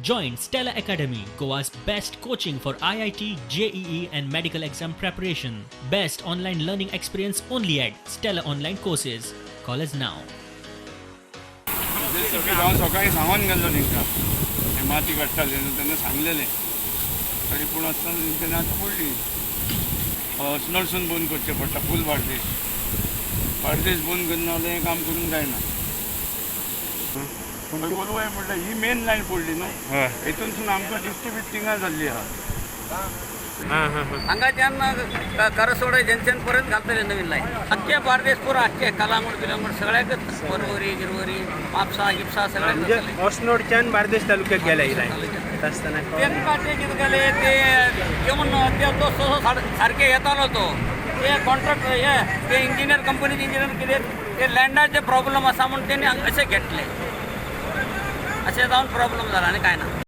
Join Stella Academy, Goa's best coaching for IIT, JEE, and medical exam preparation. Best online learning experience only at Stella Online Courses. Call us now. हांव सकाळी सांगून गेल्लो तांकां, हे माती काडटाले न्हू तेन्ना सांगलेलें, तरी पूण आसतना तेंच्यांनी आतां पडली. अस्नोडसून बंद करचें पडटा फूल बार्देश. बार्देश बंद करना जाल्यार हें काम करूंक जायना. कोलवाय म्हटल्यार ही मेन लायन पडली न्हू. हितूनसून आमकां डिस्ट्रिब्यूट थिंगा जाल्ली आहा. हां हां हां. हांगाच्यान करसोडे जंक्शन पर्यंत घालतले नवीन लाईन. अख्खे बार्देस पुरा, अख्खे कलांगूट बिलांगूट सगळ्याकच, परवरी गिरवरी, म्हापसा गिपसा सगळ्याक म्हणजे जातले. अस्नोडच्यान बार्देश तालुक्यात गेला ही लाईन आसतना. तेंकां ते कितें केलें, ते येवन ते तो सारके येतालो तो ते कॉन्ट्रॅक्ट हे ते इंजिनियर, कंपनीचे इंजिनियर कितें ते लँडाचे प्रॉब्लम आसा म्हूण तेणी अशें घेतले. अशें जावन प्रॉब्लम जाला आनी कांय ना.